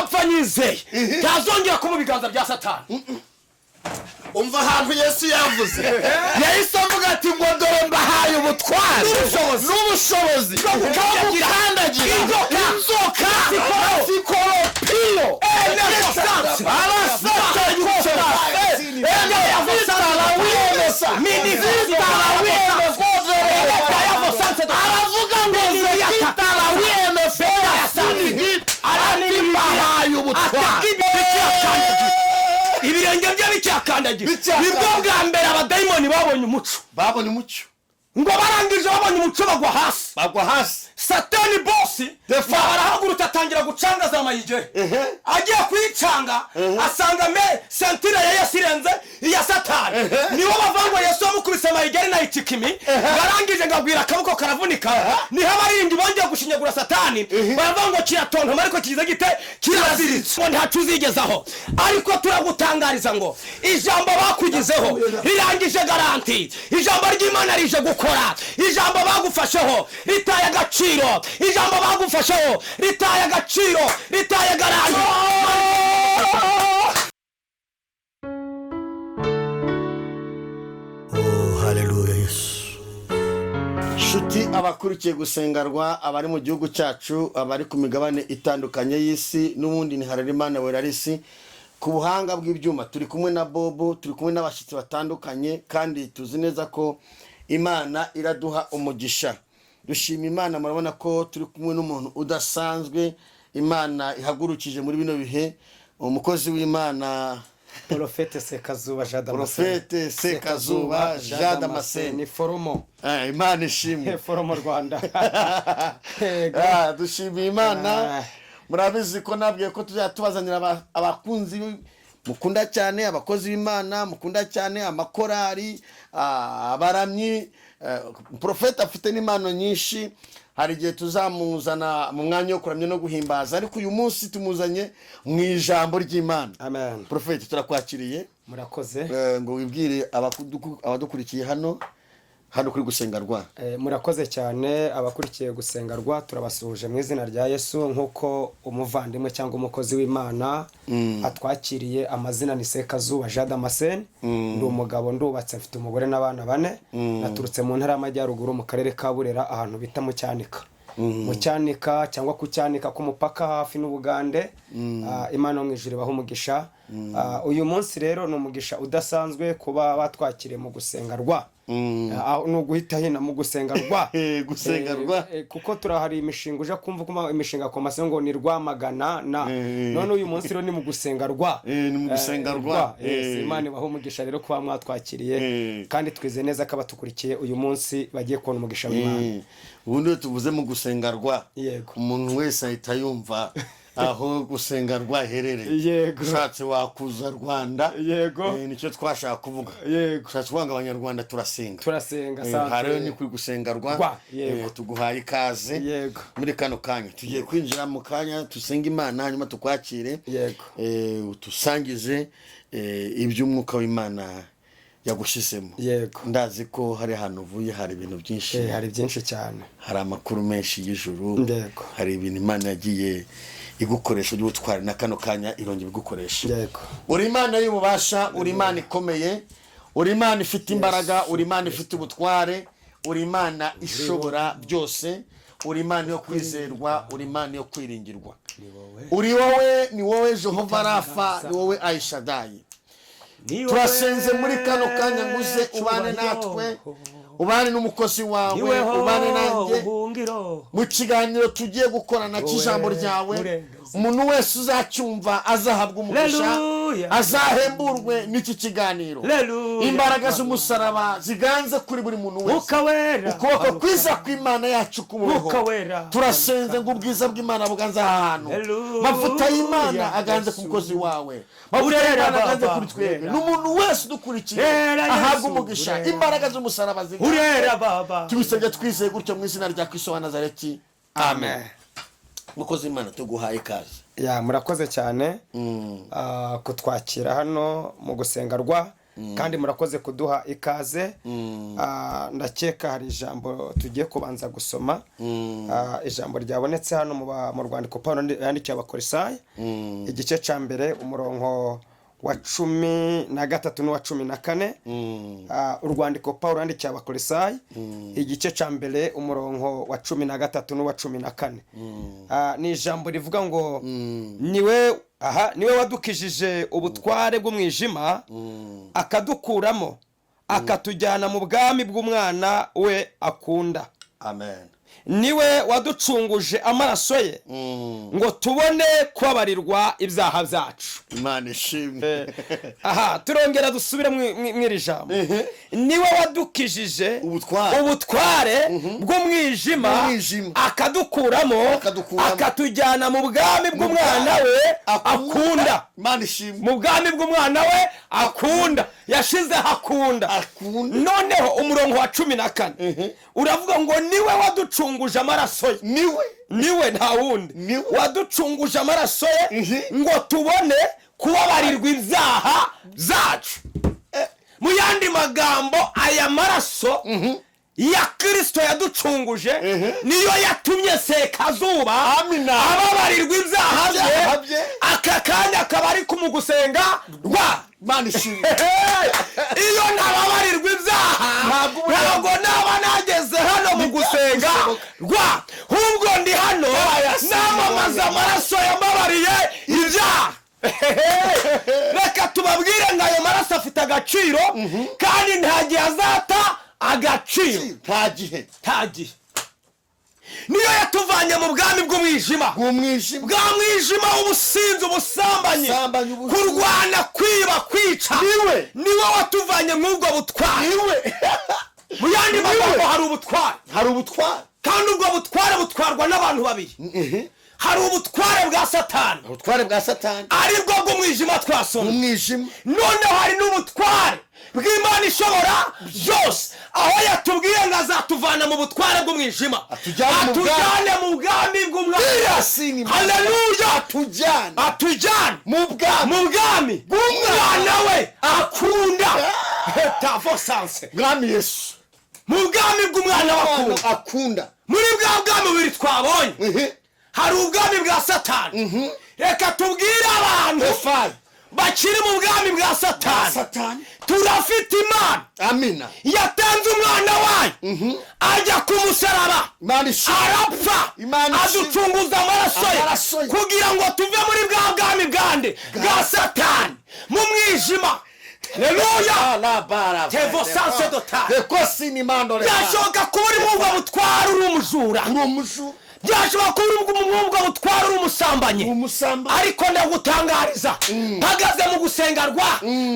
Nzapfa nyizeye, ntazongera kuba mu biganza bya Satani. Umva ahantu Yesu yavuze, yahise avuga ati ngo dore mbahaye ubutware n'ubushobozi n'ubushobozi bwo gukandagira gukandagira inzoka, inzoka, sikoropiyo, aravuga ngo mbahaye ubutware. Ibirenge bye bicyakandagira. Bicyakandagira. Nibwo bwa mbere abadayimoni babonye umuco. Babonye umucyo. Ngo barangije babonye umuco bagwa hasi. Bagwa hasi. Satani bosi arahagurutse, atangira gucanga za mayigeri. Agiye kuyicanga asanga me ceinture ya Yesu irenze iya Satani. Niho bavuga ngo Yesu yamukubise mayigeri na ikikimi. Barangije ngo agwira akaboko karavunika. Niho abaririmbyi bongeye gushinyagura Satani, baravuga ngo kiratontoma ariko kigize gite? Kiraziritse, ngo ntacu uzigezaho. Ariko turagutangariza ngo ijambo bakugizeho rirangije garantie. Ijambo ry'Imana rije gukora. Ijambo bagufasheho ritaye agaciro, ijambo bagufasheho ritaye agaciro, ritaye garantie. Oh, haleluya, Yesu! Nshuti abakurikiye gusengarwa, abari mu gihugu cyacu, abari ku migabane itandukanye y'isi, n'ubundi ni Harerimana Werarisi ku buhanga bw'ibyuma. Turi kumwe na Bobo, turi kumwe n'abashyitsi batandukanye, kandi tuzi neza ko Imana iraduha umugisha. Dushima Imana. Murabona ko turi kumwe n'umuntu udasanzwe Imana ihagurukije muri bino bihe, umukozi w'Imana Porofete Sekazuba Jean Damascene. Porofete Sekazuba Jean Damascene. Ni foromo. Imana ishimwe. Foromo Rwanda. Yego. Dushimiye Imana. Murabizi ko nabwiye ko tuzajya tubazanira abakunzi mukunda cyane, abakozi b'Imana mukunda cyane, amakorari, abaramyi. Porofeti afite n'impano nyinshi. Hari igihe tuzamuzana mu mwanya wo kuramya no guhimbaza, ariko uyu munsi tumuzanye mu ijambo ry'Imana. Amen. Porofeti, turakwakiriye. Murakoze. Ngo wibwire abadukurikiye hano kuri Gusenga Rwa. Murakoze cyane. Abakurikiye Gusenga Rwa, turabasuhuje mu izina rya Yesu. Nk'uko umuvandimwe cyangwa umukozi w'Imana atwakiriye, amazina ni Sekazuba Jean Damascene. Ndi umugabo, ndubatse, mfite umugore n'abana bane. Naturutse mu Ntara y'Amajyaruguru, mu karere ka Burera, ahantu bita mu Cyanika, mu Cyanika cyangwa ku Cyanika ku mupaka hafi n'Ubugande. Imana yo mu ijuru ibahe umugisha. Uyu munsi rero ni umugisha udasanzwe kuba batwakiriye mu Gusenga Rwa. Ni uguhita hina mu Gusenga Rwa. Gusenga Rwa. Kuko turahari imishinga, uja kumva kuma imishinga komasiyo ngo ni Rwamagana na none uyu munsi rero ni mu Gusenga Rwa. Ni mu Gusenga Rwa. Yes, Imana ibahe umugisha rero kuba mwatwakiriye, kandi twizeye neza ko abatukurikiye uyu munsi bagiye kubona umugisha w'Imana. Ubundi iyo tuvuze mu Gusenga Rwa, umuntu wese ahita yumva aho Gusenga Rwa iherereye. Ushatse wakuza Rwanda. Nicyo twashaka kuvuga. Ushatse kuvuga ngo Abanyarwanda turasenga. Turasenga. Aha rero Sante. ni kuri Gusenga Rwa. Rwa, yego. Tuguhaye ikaze. Muri kano kanya tugiye kwinjira mu kanya dusenga Imana, hanyuma tukwakire. Utusangize iby'umwuka w'Imana yagushyizemo. Ndazi ko hari ahantu uvuye, hari ibintu byinshi. Hari byinshi cyane. Hari amakuru menshi y'ijuru. Hari ibintu Imana yagiye igukoresha by'ubutwari, na kano kanya irongera igukoresha. Uri Imana y'ububasha, uri Imana ikomeye, uri Imana ifite imbaraga, uri Imana ifite ubutware, uri Imana ishobora byose, uri Imana yo kwizerwa, uri Imana yo kwiringirwa. Uri wowe, ni wowe Jehova Rafa, ni wowe Ayishadayi. Turasenze muri kano kanya ngo uze ubane natwe, ubane n'umukozi wawe, ubane nanjye mu kiganiro tugiye gukorana cy'ijambo ryawe. Umuntu wese uzacyumva azahabwa umugisha, Haleluya. azahemburwe n'iki kiganiro. Haleluya. Imbaraga z'umusaraba ziganze kuri buri muntu wese. Mwuka Wera. Ukuboko kwiza kw'Imana yacu kumubeho. Mwuka Wera. Turasenze ngo ubwiza bw'Imana buganze aha hantu, Haleluya. mavuta y'Imana aganze ku mukozi wawe, mavuta Urera y'Imana aganze Baba, kuri twebwe, urera. n'umuntu wese udukurikiye Urera Yesu, ahabwe umugisha. urera. Imbaraga z'umusaraba ziganze. Urera Baba. Tubisabye twizeye gutyo mu izina rya Kristo wa Nazareti, amen. Mukozi w'Imana, tuguhaye ikaze. Ya, murakoze cyane kutwakira hano mu Gusenga Rwa. Kandi murakoze kuduha ikaze. Ndakeka hari ijambo tugiye kubanza gusoma. Ijambo ryabonetse hano mu rwandiko Pawulo yandikiye Abakorisayi, igice cya mbere, umurongo wa 13 n'uwa 14. Urwandiko Pawulo yandikiye Abakorisayi, igice cya mbere, umurongo wa 13 n'uwa 14. Ni ijambo rivuga ngo niwe, aha niwe wadukijije ubutware bw'umwijima, akadukuramo, akatujyana mu bwami bw'umwana we akunda. Amen. Niwe waducunguje amaraso ye ngo tubone kubabarirwa ibyaha byacu. Imana ishimwe. Aha turongera dusubire mw'iri jambo: niwe wadukijije Ubutware. ubutware bw'umwijima, Bw'umwijima. akadukuramo, Akadukuramo. akatujyana mu bwami bw'umwana we akunda. Imana ishimwe. Mu bwami bw'umwana we akunda, yashizeho akunda. Akunda. Noneho umurongo wa 14 uravuga ngo niwe waducunguje amaraso ye. Niwe. Niwe, nta wundi. Niwe. Waducunguje amaraso ye ngo tubone kubabarirwa ibyaha byacu. Mu yandi magambo, aya maraso ya Kirisito yaducunguje niyo yatumye Sekazuba Amina. ababarirwa ibyaha Ibyaha bye. bye. Aka kanya akaba ari kumugusenga rwa. Imana ishimwe. Iyo ntababarirwa ibyaha, Ntabwo ubu- ntabwo naba nageze hano mu gusenga Bishoboka. rwa. Ahubwo ndi hano namamaza amaraso yambabariye ibyaha. Reka tubabwire ngo ayo maraso afite agaciro, kandi nta gihe azata agaciro. Nta gihe. Nta gihe. Niyo yatuvanye mu bwami bw'umwijima, bw'umwijima, bwa mwijima w'ubusinzi, ubusambanyi, Ubusambanyi, ubujura. kurwana, kwiba, kwica. Niwe. Niwe watuvanye mw'ubwo butware. Niwe. Mu yandi magambo, hari ubutware. Hari ubutware. Kandi ubwo butware butwarwa n'abantu babiri. Hari ubutware bwa Satani, Ubutware bwa Satani, aribwo bw'umwijima twasomye. Umwijima. Noneho hari n'ubutware bw'Imana ishobora byose, aho yatubwiye ngo azatuvana mu butware bw'umwijima, Atujyane mu bwami. atujyane mu bwami bw'umwami. Irasini. Haleluya! Atujyane Atujyane mu bwami mu bwami bw'umwana we akunda, tavosanse. Mwami Yesu. Mu bwami bw'umwana we akunda. Akunda. Muri bwa bwami bubiri twabonye, hari ubwami bwa Satani. Reka tubwire abantu Efari bakiri mu bwami bwa Satani: Satani, turafite Imana Amina. yatanze umwana wayo, ajya ku musaraba, Imana ishimwe. arapfa, Imana ishimwe. aducunguza amaraso Amaraso ye ye. kugira ngo tuve muri bwa bwami bwande? Bwa Satani, mu mwijima. Haleluya! Tevo sanse dotari. Byashoboka kuba uri muri ubwo butware uri umujura. Uri umujura. Byashoboka kuba uri muri ubwo butware uri umusambanyi. Umusambanyi. Ariko ndagutangariza, mpagaze mu gusenga rwa,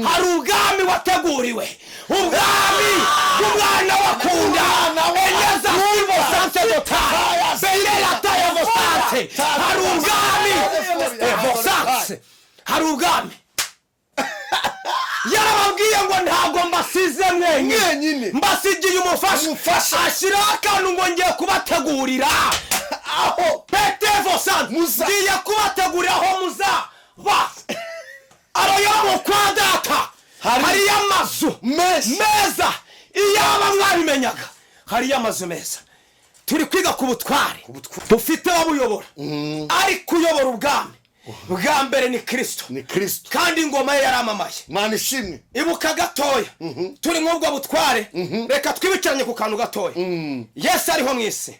hari ubwami wateguriwe, ubwami bw'umwana wakunda. Enyeza sivo sanse dotari benera tayevo sanse. Hari ubwami evo sanse, hari ubwami. Yarababwiye ngo ntabwo mbasize mwenyine, Mwenyine. mbasigiye umufasha. Ashyiraho akantu ngo ngiye kubategurira Aho petevo sanse, Muza. ngiye kubategurira aho muzaba. Aroyabo kwa Data hariyo amazu Meza. meza. Iyaba mwabimenyaga, hariyo amazu meza. Turi kwiga ku butware bufite ababuyobora, ariko uyobora ubwami bwa mbere ni Kirisito. Ni Kirisito. Kandi ingoma ye yaramamaye. Imana ishimwe. Ibuka gatoya, turi nk'ubwo butware. Reka twibukiranye ku kantu gatoya. Yesu ariho mu isi,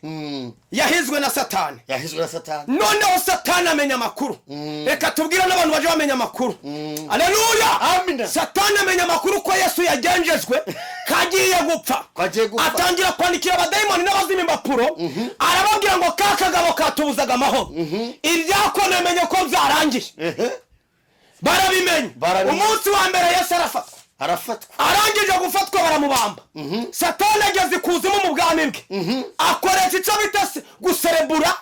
yahizwe na Satani. Yahizwe na Satani. Noneho Satani amenya amakuru. Reka tubwire n'abantu baje bamenya amakuru. Aleluya! Amina. Satani amenya amakuru ko Yesu yagenjejwe, ko agiye gupfa. Ko agiye gupfa. Atangira kwandikira abadayimoni n'abazima impapuro, arababwira ngo ka kagabo katubuzaga amahoro, ibyako namenye ko byarangiye. Barabimenye. Barabimenye. Umunsi wa mbere Yesu arafatwa. Arafatwa. Arangije gufatwa baramubamba. Satani ageze ikuzimu mu bwami bwe, akoresha icyo bita guserebura.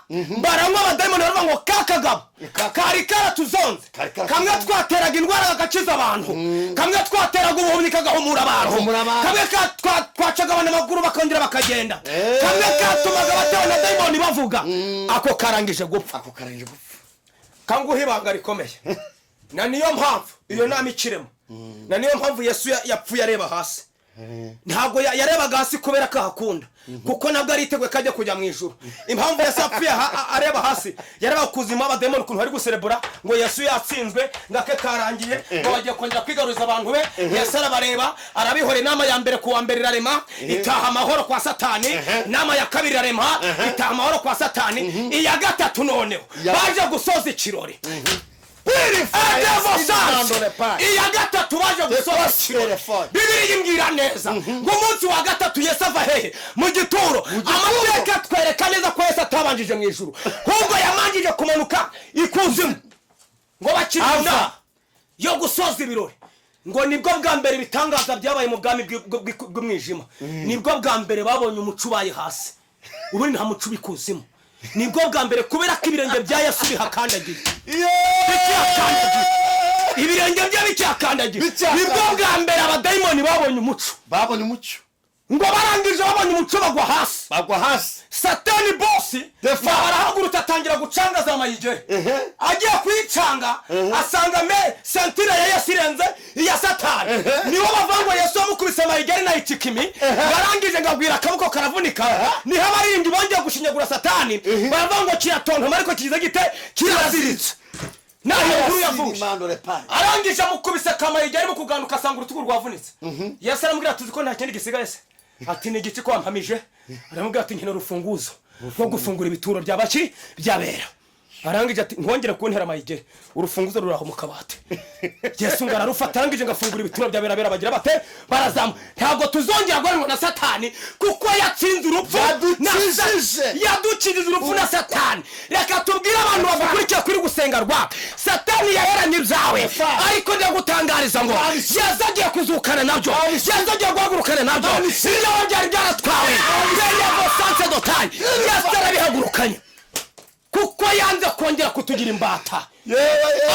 Baranywa, abadayimoni baravuga ngo ka kagabo kari karatuzonze, Kari karatuzonze. kamwe twateraga indwara kagakiza abantu, kamwe twateraga ubuhumyi kagahumura abantu, Gahumura abantu. kamwe twacaga abanyamaguru bakongera bakagenda, kamwe katumaga abatewe na dayimoni bavuga, ako karangije gupfa. Ako karangije gupfa. Kanguha ibanga rikomeye, na niyo mpamvu iyo nama ikirimo. Na niyo mpamvu Yesu yapfuye areba hasi. Ntabwo yarebaga hasi kubera ko ahakunda, kuko nabwo ariteguye ko ajya kujya mu ijuru. Impamvu Yesu yapfuye areba hasi, yareba kuzimu abademoni ukuntu bari guserebura ngo Yesu yatsinzwe, ngo ake karangiye, ngo bagiye kongera kwigaruza abantu be. Yesu arabareba, arabihora. Inama ya mbere ku wa mbere irarema, itaha amahoro kwa Satani. Inama ya kabiri irarema, itaha amahoro kwa Satani. Iya gatatu noneho baje gusoza ikirori. Iya gatatu baje gusoza ikirori. Bibiliya imbwira neza ngo umunsi wa gatatu Yesu ava hehe? Mu gituro. Amateka atwereka neza ko Yesu atabanjije mu ijuru, ahubwo yamanjije kumanuka ikuzimu ngo bakiri inama yo gusoza ibirori. Ngo nibwo bwa mbere ibitangaza byabaye mu bwami bw'umwijima. Nibwo bwa mbere babonye umuco ubaye hasi. Ubundi nta muco ubikuzimu. Nibwo bwa mbere, kubera ko ibirenge bya Yesu bihakandagiye. Ibirenge bye bikihakandagiye. Nibwo bwa mbere abadayimoni babonye umuco. Babonye umuco. Ngo barangije babonye umuco bagwa hasi. Bagwa hasi. Satani bosi arahagurutse atangira gucanga za mayigere. Agiye kuyicanga asanga me sentire ya Yesu irenze iya Satani. Niho bavuga ngo Yesu yamukubise mayigere na ikikimi. Barangije ngagwira akaboko karavunika. Niho abarindi bongeye gushinyagura Satani. Baravuga ngo kiratontoma ariko kigize gite? Kiraziritse. Naho inkuru yavuye. Arangije amukubise kamayigere mu kuganuka asanga urutugu rwavunitse. Yesu aramubwira ati ko nta kindi gisigaye se? Ati ni igiti ko wampamije. Aramubwira ati nkino rufunguzo rwo gufungura ibituro by'abaki byabera. Arangije ati nkongera kuntera mayigere, urufunguzo ruraho mu kabati. Yesu ngo ararufata, arangije ngafungura ibituro byabera bera bagira bate barazamu. Ntabwo tuzongera guhanwa na Satani kuko yatsinze urupfu. Yadukijije urupfu na Satani. Reka tubwire abantu bagukurikiye kuri gusenga rwa Satani yaheranye ibyawe, ariko ndagutangariza ngo Yesu agiye kuzukana nabyo. Yesu agiye guhagurukana nabyo. Ibyawe byari byaratwawe. Yesu arabihagurukanye kuko yanze kongera kutugira imbata.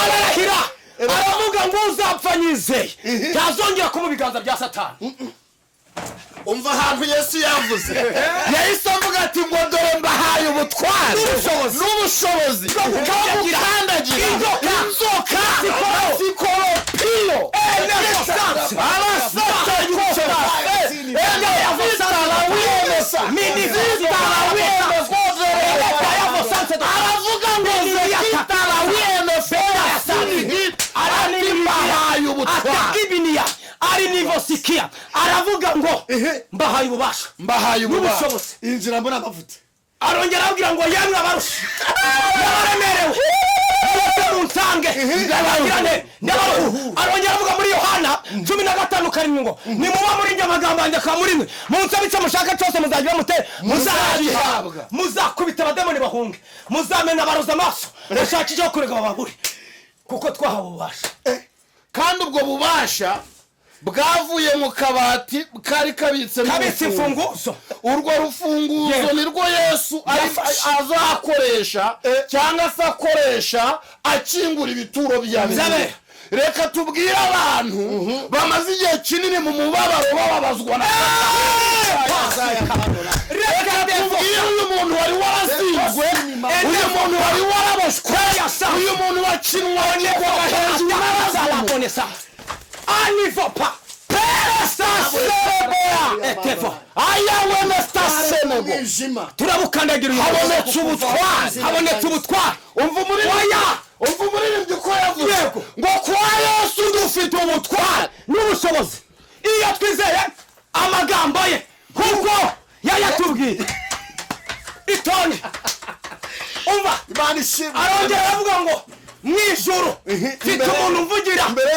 Ararahira aravuga ngo uzapfa nyizeye ntazongera kuba mu biganza bya Satani. Umva ahantu Yesu yavuze. Yahise avuga ati ngo dore mbahaye ubutware n'ubushobozi bwo gukandagira inzoka zikoropiyo. Aravuga ngo ari nivosikia. Aravuga ngo mbahaye ububasha, mbahaye ububasha, inzira mbona amavuta. Arongera abwira ngo yemwe abarusha n'abaremerewe munsange ndabagirane ndabaruhu. Arongera avuga muri Yohana 15:7 ngo nimuba muri njye amagambo yanjye akaba muri mwe, munsabe icyo mushaka cyose muzagira mute? Muzagihabwa. Muzakubita abademoni bahunge, muzamena abaroza amaso, mushake icyo kurega bababure, kuko twahawe ububasha. Kandi ubwo bubasha bwavuye mu kabati kari kabitse imfunguzo. Urwo rufunguzo nirwo Yesu azakoresha cyangwa se akoresha akingura ibituro by'abera. Reka tubwire abantu bamaze igihe kinini mu mubabaro bababazwa na Satani. Reka tubwire uyu muntu wari warasinzwe, uyu muntu wari waraboswe, uyu muntu wakinwa hejuru n'abazamu. Anivopa turabukandagira. Habonetse ubutware, habonetse ubutware. Umva umuririmbyi uko yavuze ngo kwa Yesu dufite ubutware n'ubushobozi iyo twizeye amagambo ye kuko yayatubwiye. Itonde umva. Arongera aravuga ngo mu ijuru mfite umuntu umvugira imbere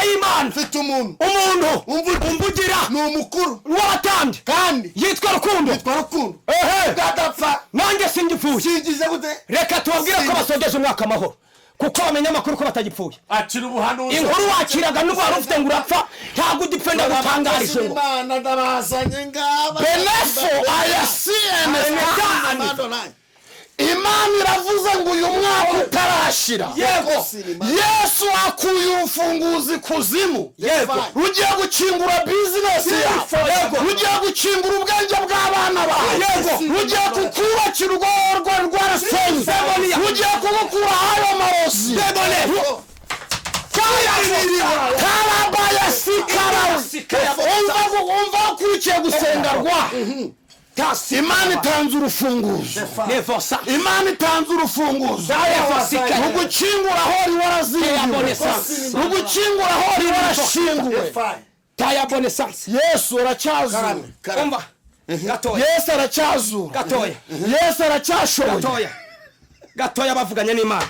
y'Imana. Mfite umuntu umvugira, ni umukuru w'abatambyi kandi yitwa Rukundo. Yitwa Rukundo. Bwadapfa nanjye singipfuye. Singize gute? Reka tubabwire ko basogeje umwaka amahoro, kuko bamenya amakuru ko batagipfuye. Akira ubuhanuzi. Inkuru wakiraga n'ubu wari ufite ngo urapfa, ntabwo ugipfe ndagutangarije ngo Imana ndabazanye ngaba. Benefo aya CNS. Imana iravuze ngo uyu mwaka utarashira. Yego. Yesu akuye urufunguzi kuzimu. Yego. Rugiye gukingura business yawe. Yego. Rugiye gukingura ubwenge bw'abana bawe. Yego. Rugiye kukubakira urugo rwarasenze. Rugiye kugukura ayo marozi. Yego. Karabaya sikara. Umva ukurikiye gusenga rwa Imana itanze urufunguzo. Nevosa. Imana itanze urufunguzo rugukingura aho wari warazingiwe, rugukingura aho wari warashinguwe. Taya bonessance. Yesu aracyazura. Umva gatoya. Yesu aracyazura. Gatoya. Yesu aracyashoboye. Gatoya gatoya, bavuganye n'Imana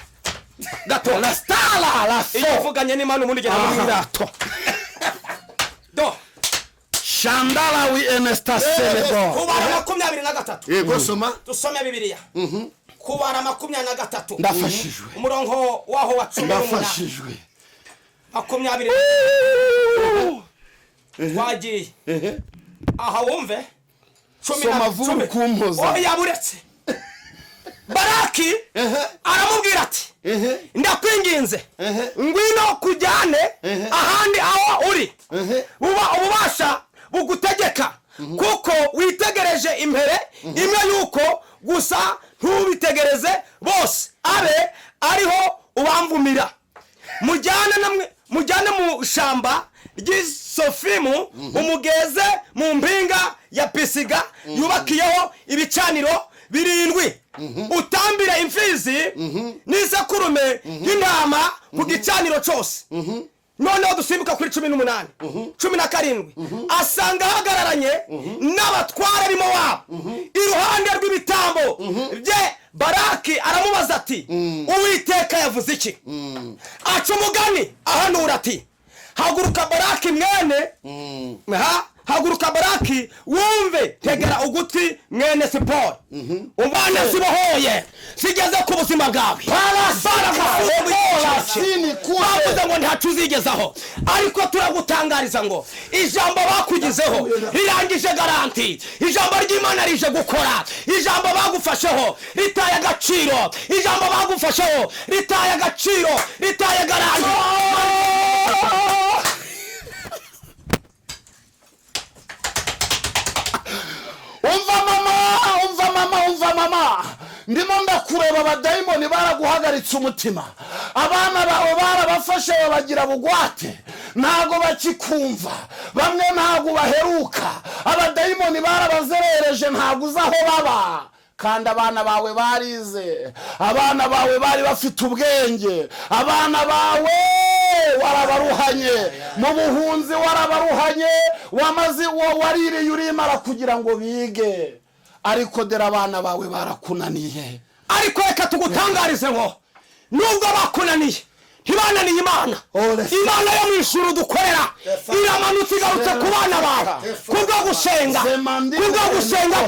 gatoya. La stala la Iyo fo uvuganye n'Imana ubundi ugenda mu birato do. Shandala wi enesta senego. Kubara 23. Yego, soma. Dusome Bibiliya, Kubara 23. Ndafashijwe. Umurongo waho wa 18. Ndafashijwe. 20 twagiye aha, wumve cumi na Soma vuba 10. ukumpoza. Oya, buretse. Baraki aramubwira ati: "Ndakwinginze, ngwino kujyane ahandi aho uri buba ububasha bugutegeka, kuko witegereje imbere imwe yuko gusa, ntubitegereze bose, abe ariho ubamvumira. Mujyane namwe, mujyane mu shamba ry'isofimu, umugeze mu mpinga ya Pisiga yubakiyeho ibicaniro birindwi, utambire imfizi n'isekurume y'intama ku gicaniro cyose." Noneho dusimbuka kuri 18, 17. Asanga ahagararanye n'abatware b'Imowabu iruhande rw'ibitambo bye. Baraki aramubaza ati: "Uwiteka yavuze iki?" Aca umugani ahanura ati: "Haguruka Baraki mwene ha, haguruka Baraki wumve, tegera ugutwi mwene Siporo." Umwana zibohoye zigeze ku buzima bwawe. Bavuze ngo ntacu uzigezaho, ariko turagutangariza ngo ijambo bakugizeho rirangije garantie. Ijambo ry'Imana rije gukora. Ijambo bagufasheho ritaye agaciro, ijambo bagufasheho ritaye agaciro, ritaye garantie. Umva mama, umva mama, umva mama, ndimo ndakureba. Abadayimoni baraguhagaritse umutima, abana bawe barabafashe babagira bugwate, ntago bakikumva, bamwe ntago baheruka. Abadayimoni barabazerereje, ntago uzi aho baba. Kandi abana bawe barize, abana bawe bari bafite ubwenge, abana bawe warabaruhanye mu buhunzi, warabaruhanye, wamaze waririye urimara kugira ngo bige, ariko dore abana bawe barakunaniye. Ariko reka tugutangarize ngo nubwo bakunaniye, ntibananiye Imana. Imana yo mu ijuru dukorera iramanutse, igarutse ku bana bawe kubwo gusenga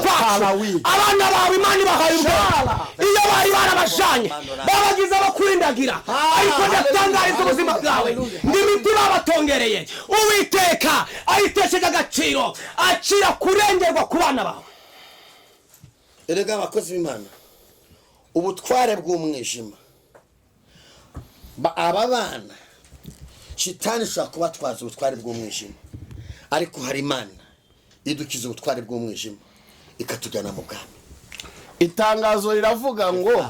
kwacu. Abana bawe Imana ibahaye ubwenge. Iyo bari barabajanye babagize abo kurindagira, ariko ndatangariza ubuzima bwawe ngo imiti babatongereye Uwiteka ayitesheje agaciro, acira kurengerwa ku bana bawe. Erega abakozi b'Imana, ubutware bw'umwijima, aba bana shitani ishobora kubatwaza ubutware bw'umwijima, ariko hari Imana idukiza ubutware bw'umwijima ikatujyana mu bwami. Itangazo riravuga ngo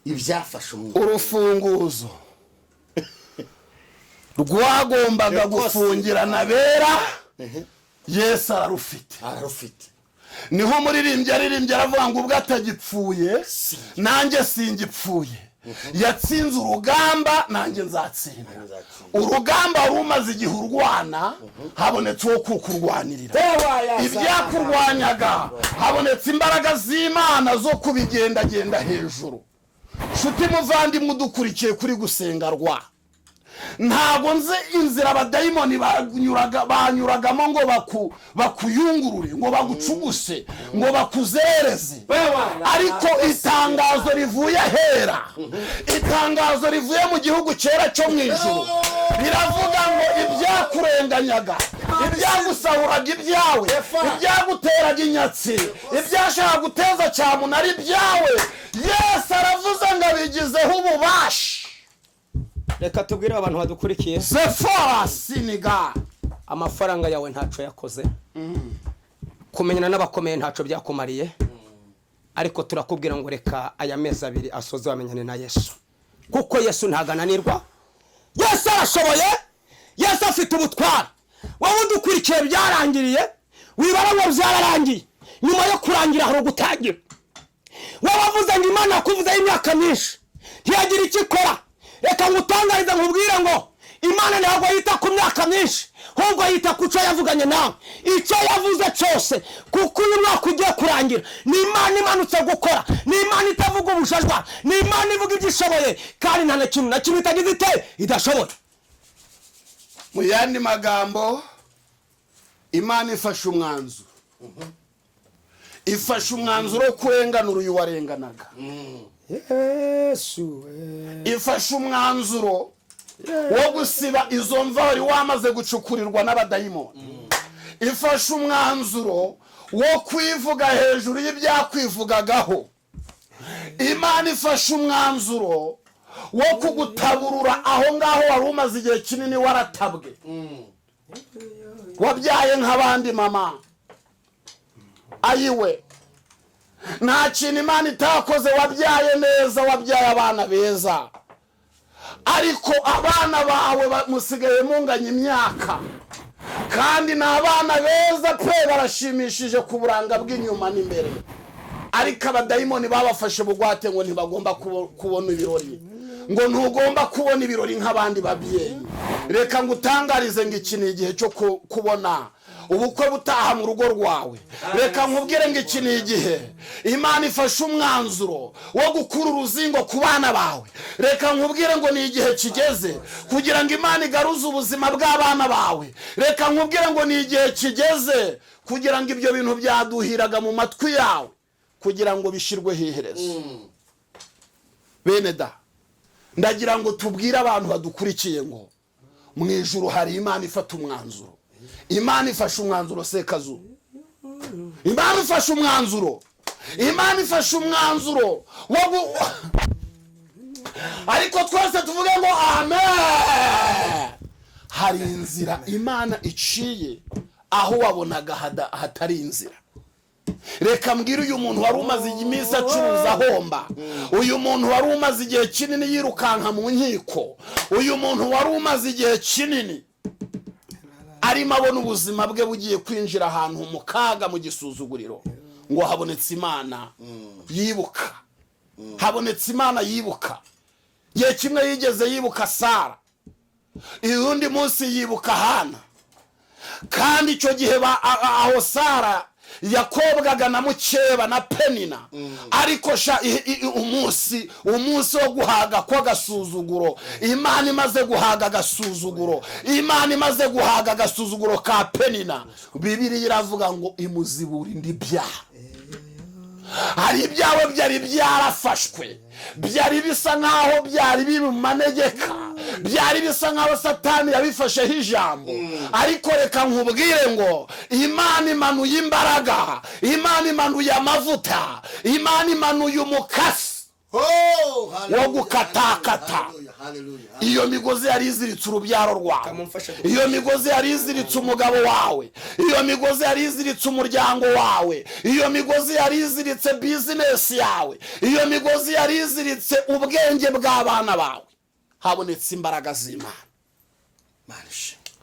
ibyafashe umwijima urufunguzo rwagombaga gufungirana bera, Yesu ararufite. Ararufite. Niho umuririmbyi aririmbye aravuga ngo ubwo atagipfuye nanjye singipfuye, yatsinze urugamba nanjye nzatsinda. Urugamba wari umaze igihe urwana, habonetse uwo kukurwanirira. Ibyakurwanyaga, habonetse imbaraga z'Imana zo kubigendagenda hejuru. Nshuti muvandimwe udukurikiye kuri gusenga rwa, ntabwo nzi inzira abadayimoni banyuragamo ngo bakuyungurure, ngo bagucuguse, ngo bakuzereze, ariko itangazo rivuye ahera, itangazo rivuye mu gihugu cyera cyo mu ijuru riravuga ngo ibyakurenganyaga, ibyagusahuraga ibyawe, ibyaguteraga inyatsi, ibyashaka guteza cyamunara ibyawe, Yesu aravuze ngo abigizeho ububasha. Reka tubwire abantu badukurikiye. Zefora siniga. Amafaranga yawe ntaco yakoze, kumenyana n'abakomeye ntaco byakumariye, ariko turakubwira ngo reka aya mezi 2 asoze wamenyane na Yesu, kuko Yesu ntagananirwa. Yesu arashoboye, Yesu afite ubutware. Wowe udukurikiye byarangiriye, wibara ngo byararangiye. Nyuma yo kurangira hari ugutangira. Wowe wavuze ngo Imana yakuvuzeho imyaka myinshi ntiyagira icyo ikora, reka ngutangarize nkubwire ngo Imana ntabwo yita ku myaka myinshi, ahubwo yita ku cyo yavuganye nawe, icyo yavuze cyose. Kuko uyu mwaka ugiye kurangira ni Imana imanutse gukora, ni Imana itavuga ubujajwa, ni Imana ivuga ibyo ishoboye, kandi nta na kimwe na kimwe itagize ite idashoboye. Mu yandi magambo, Imana ifashe umwanzuro, ifashe umwanzuro wo kurenganura uyu warenganaga. Yesu we. Ifashe umwanzuro wo gusiba izo mva wari wamaze gucukurirwa n'abadayimoni. Ifashe umwanzuro wo kwivuga hejuru y'ibyakwivugagaho. Imana ifashe umwanzuro wo kugutaburura aho ngaho wari umaze igihe kinini waratabwe. Wabyaye nk'abandi mama, ayiwe, nta kintu Imana itakoze. Wabyaye neza, wabyaye abana beza, ariko abana bawe musigaye munganya imyaka, kandi ni abana beza pe, barashimishije ku buranga bw'inyuma n'imbere, ariko abadayimoni babafashe bugwate ngo ntibagomba kubona ibirori, ngo ntugomba kubona ibirori nk'abandi babyeyi. Reka ngutangarize ngo iki ni igihe cyo kubona ubukwe butaha mu rugo rwawe. Reka nkubwire ngo iki ni igihe Imana ifashe umwanzuro wo gukura uruzingo ku bana bawe. Reka nkubwire ngo ni igihe kigeze kugira ngo Imana igaruze ubuzima bw'abana bawe. Reka nkubwire ngo ni igihe kigeze kugira ngo ibyo bintu byaduhiraga mu matwi yawe kugira ngo bishirweho iherezo. Bene da, ndagira ngo tubwire abantu badukurikiye ngo mu ijuru hari Imana ifata umwanzuro. Imana ifashe umwanzuro Sekazu. Imana ifashe umwanzuro. Imana ifashe umwanzuro wo ariko twese tuvuge ngo amen. Hari inzira Imana iciye aho wabonaga hatari inzira. Reka mbwire uyu muntu wari umaze iminsi acuruza ahomba, uyu muntu wari umaze igihe kinini yirukanka mu nkiko, uyu muntu wari umaze igihe kinini arimo abona ubuzima bwe bugiye kwinjira ahantu mu kaga, mu gisuzuguriro, ngo habonetse Imana yibuka. Habonetse Imana yibuka. Igihe kimwe yigeze yibuka Sara, undi munsi yibuka Hana. Kandi icyo gihe aho Sara yakobwaga na mukeba na Penina, ariko sha umunsi wo guhaga kw'agasuzuguro, Imana imaze guhaga agasuzuguro, Imana imaze guhaga agasuzuguro ka Penina, Bibiliya iravuga ngo imuzibura indi byaha. Hari ibyawe byari byarafashwe, byari bisa nkaho byari biri mu manegeka, byari bisa nkaho Satani yabifasheho ijambo, ariko reka nkubwire ngo Imana imanuye imbaraga, Imana imanuye amavuta, Imana imanuye umukasi wo gukatakata iyo migozi yari iziritse urubyaro rwawe, iyo migozi yari iziritse umugabo wawe, iyo migozi yari iziritse umuryango wawe, iyo migozi yari iziritse bizinesi yawe, iyo migozi yari iziritse ubwenge bw'abana bawe. Habonetse imbaraga z'Imana.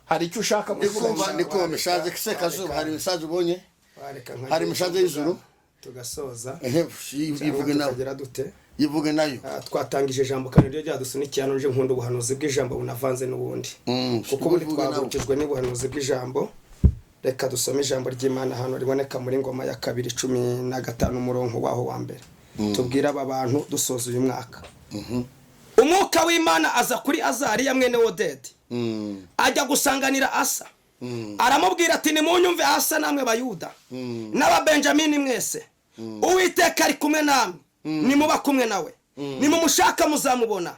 Hari icyo ushaka kuvuga? Niko mishaje Sekazuba, hari mishaje ubonye, hari mishaje y'ijuru tugasoza. Ivuge nawe yivuge nayo. Twatangije ijambo kandi ryo ryadusunikiye hano. Nje nkunda ubuhanuzi bw'ijambo bunavanze n'ubundi, kuko ubundi twavukijwe n'ubuhanuzi bw'ijambo. Reka dusome ijambo ry'Imana hano riboneka muri Ngoma ya 2 15 umurongo waho wa mbere. Tubwire aba bantu dusoza uyu mwaka. Umwuka w'Imana aza kuri Azariya mwene Odedi, ajya gusanganira Asa, aramubwira ati nimunyumve Asa namwe Bayuda n'Ababenjamini mwese, Uwiteka ari kumwe namwe, nimuba kumwe nawe, nimumushaka muzamubona,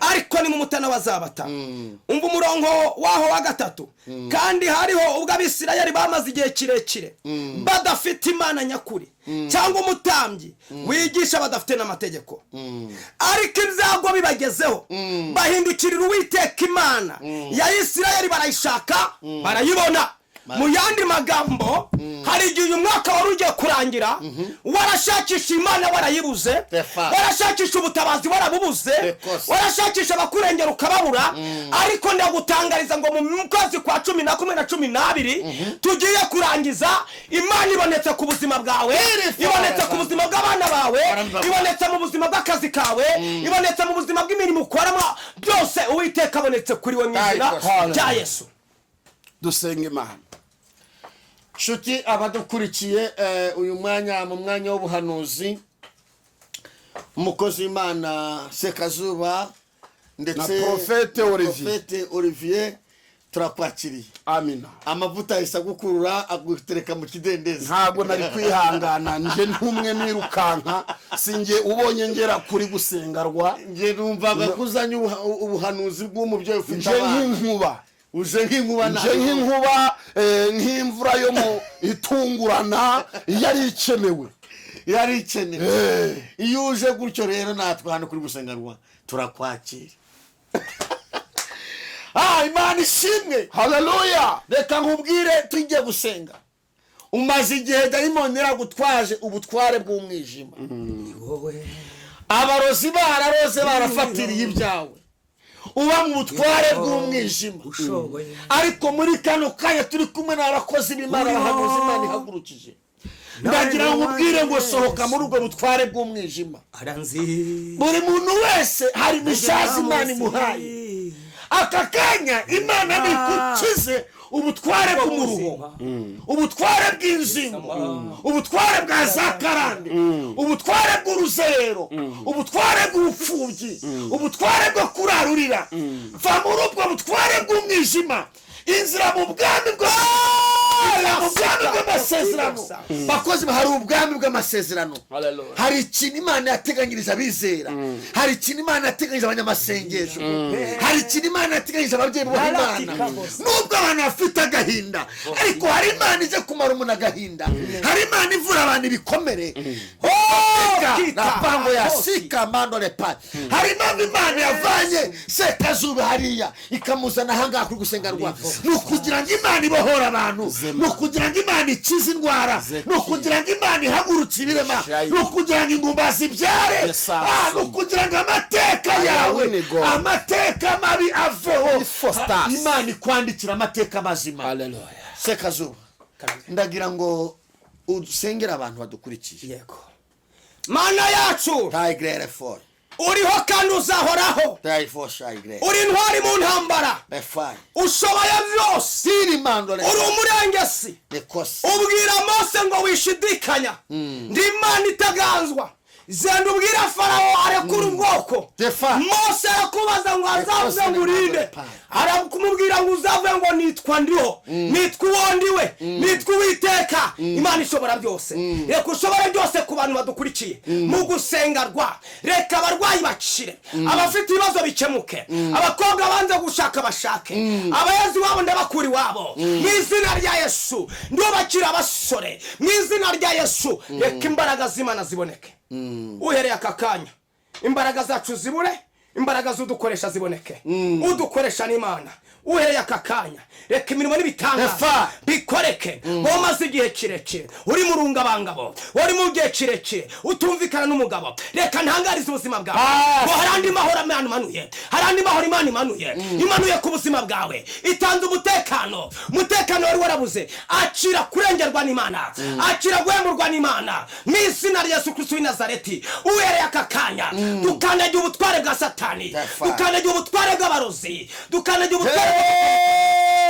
ariko nimumutana bazabata. Umva umurongo waho wa 3. Kandi hariho ubwo Abisirayeli bamaze igihe kirekire badafite Imana nyakuri cyangwa umutambyi wigisha, badafite n'amategeko, ariko ibyago bibagezeho bahindukirira Uwiteka Imana ya Isirayeli, barayishaka barayibona. Mu yandi magambo, hari igihe uyu mwaka wari ugiye kurangira warashakisha Imana warayibuze, warashakisha ubutabazi warabubuze, warashakisha abakurengera ukababura. Ariko ndagutangariza ngo mu kwezi kwa 11 na 12 tugiye kurangiza, Imana ibonetse ku buzima bwawe, ibonetse ku buzima bw'abana bawe, ibonetse mu buzima bw'akazi kawe, ibonetse mu buzima bw'imirimo ukoramo byose. Uwiteka abonetse kuri we mu izina rya Yesu. Dusenga Imana. Nshuti abadukurikiye, uyu mwanya mu mwanya w'ubuhanuzi, umukozi w'Imana Sekazuba ndetse na Prophète Olivier. Prophète Olivier, turakwakiriye. Amina. Amavuta ahise agukurura agutereka mu kidendezi. Ntabwo nari kwihangana, nje ntumwe nirukanka, sinjye ubonye ngera kuri gusengarwa. Nge numvaga kuzanye ubuhanuzi bw'umubyeyi ufite nje abana. Nk'inkuba. Uje nk'inkuba. Nje nk'inkuba, nk'imvura yo mu itungurana yari ikenewe. Yari ikenewe. Iyo uje gutyo rero, natwe hano kuri gusengarwa turakwakira. Imana ishimwe. Haleluya. Reka nkubwire, tujye gusenga. Umaze igihe dayimoni yaragutwaje ubutware bw'umwijima, abarozi bararoze, barafatiriye ibyawe, uba mu butware bw'umwijima. Ariko muri kano kanya turi kumwe n'abakozi b'Imana, abahanuzi Imana ihagurukije, ndagira ngo nkubwire ngo sohoka muri ubwo butware bw'umwijima. Buri muntu wese hari imishazi Imana imuhaye. Aka kanya Imana nikukize ubutware bw'umuruho, ubutware bw'inzingo, ubutware bwa za karande, ubutware bw'uruzerero, ubutware bw'ubupfubyi, ubutware bwo kurarurira. Va muri ubwo butware bw'umwijima, inzira mu bwami bw'amasezerano. Bakozi, hari ubwami bw'amasezerano, hari ikintu Imana yateganyiriza abizera, hari ikintu Imana yateganyiriza abanyamasengesho, hari ikintu Imana yateganyiriza ababyeyi bubaha Imana. Nubwo abantu bafite agahinda, ariko hari Imana ije kumara umuntu agahinda, hari Imana ivura abantu ibikomere. Napango ya sika mando lepa. Hari impamvu Imana yavanye Sekazuba hariya ikamuzana ahangaha kuri gusengarwa, ni ukugira ngo Imana ibohore abantu, ni ukugira ngo Imana ikize indwara, ni ukugira ngo Imana ihagurutse ibirema, ni ukugira ngo ingumba zibyare, ni ukugira ngo amateka yawe, amateka mabi aveho, Imana ikwandikira amateka mazima. Sekazuba, ndagira ngo usengere abantu badukurikiye. Yego. Mana yacu, uriho kandi uzahoraho, uri intwari mu ntambara, ushoboye byose, uri umurengesi. Ubwira Mose ngo wishidikanya, ndi Imana itaganzwa. Zenda ubwira Farawo arekura ubwoko. Mose arakubaza ngo azavuze ngo urinde, arakumubwira ngo uzavuge ngo nitwa ndiho, nitwa uwo ndiwe, nitwa Uwiteka. Imana ishobora byose. Reka ushobore byose ku bantu badukurikiye mu gusengarwa. Reka abarwayi bakire, abafite ibibazo bikemuke, abakobwa banze gushaka bashake, abayezi wabo ndabakura iwabo mu izina rya Yesu. Ndubakira abasore mu izina rya Yesu. Reka imbaraga z'Imana ziboneke. Uhereye aka kanya imbaraga zacu zibure, imbaraga z'udukoresha ziboneke. Udukoresha n'Imana. Uhereye aka kanya reka imirimo n'ibitangaza bikoreke. Wowe igihe kirekire uri mu rungabangabo, uri mu gihe kirekire utumvikana n'umugabo, reka ntangarize ubuzima bwawe ngo hari andi mahoro Imana imanuye, hari andi mahoro Imana imanuye, imanuye ku buzima bwawe, itanze umutekano. Umutekano wari warabuze, akira kurengerwa n'Imana, akira guhemurwa n'Imana mu izina rya Yesu Kristo w'i Nazareti. Uhereye aka kanya dukandagira ubutware bwa Satani, dukandagira ubutware bw'abarozi, dukandagira ubutware,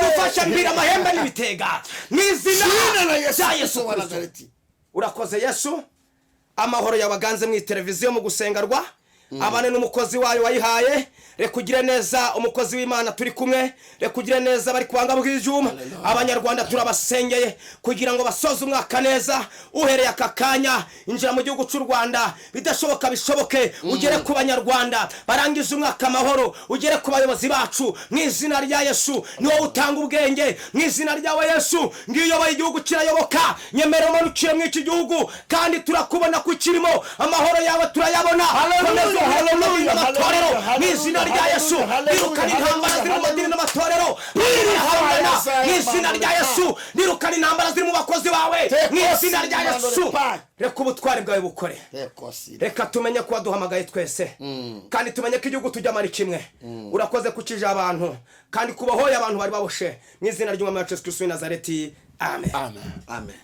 dufasha mbira amahembe n'ibitega mu izina rya Yesu Kristo. Urakoze Yesu. Amahoro yabaganze mu televiziyo mu gusengarwa, abane n'umukozi wayo wayihaye. Reka ugire neza umukozi w'Imana turi kumwe, reka ugire neza bari kubanga bw'ibyuma. Abanyarwanda turabasengeye kugira ngo basoze umwaka neza. Uhereye aka kanya injira mu gihugu cy'u Rwanda, bidashoboka bishoboke, ugere ku banyarwanda barangize umwaka amahoro, ugere ku bayobozi bacu mu izina rya Yesu. Ni wowe utanga ubwenge mu izina ryawe Yesu. Ngiyoboye igihugu kirayoboka, nyemera umanukire mu iki gihugu, kandi turakubona ko kirimo amahoro yawe turayabona. Haleluya. Amatorero mu izina rya Yesu, birukana intambara ziri mu madini n'amatorero, birahangana Mu izina rya Yesu, nirukana intambara ziri mu bakozi bawe mu izina rya Yesu. Reka ubutwari bwawe bukore. Reka tumenye ko waduhamagaye twese, kandi tumenye ko igihugu tujyamo ari kimwe. Urakoze kukije abantu kandi kubahoye abantu bari baboshe, mu izina ry'Umwami wacu Yesu Kristo w'i Nazareti, amen. Amen.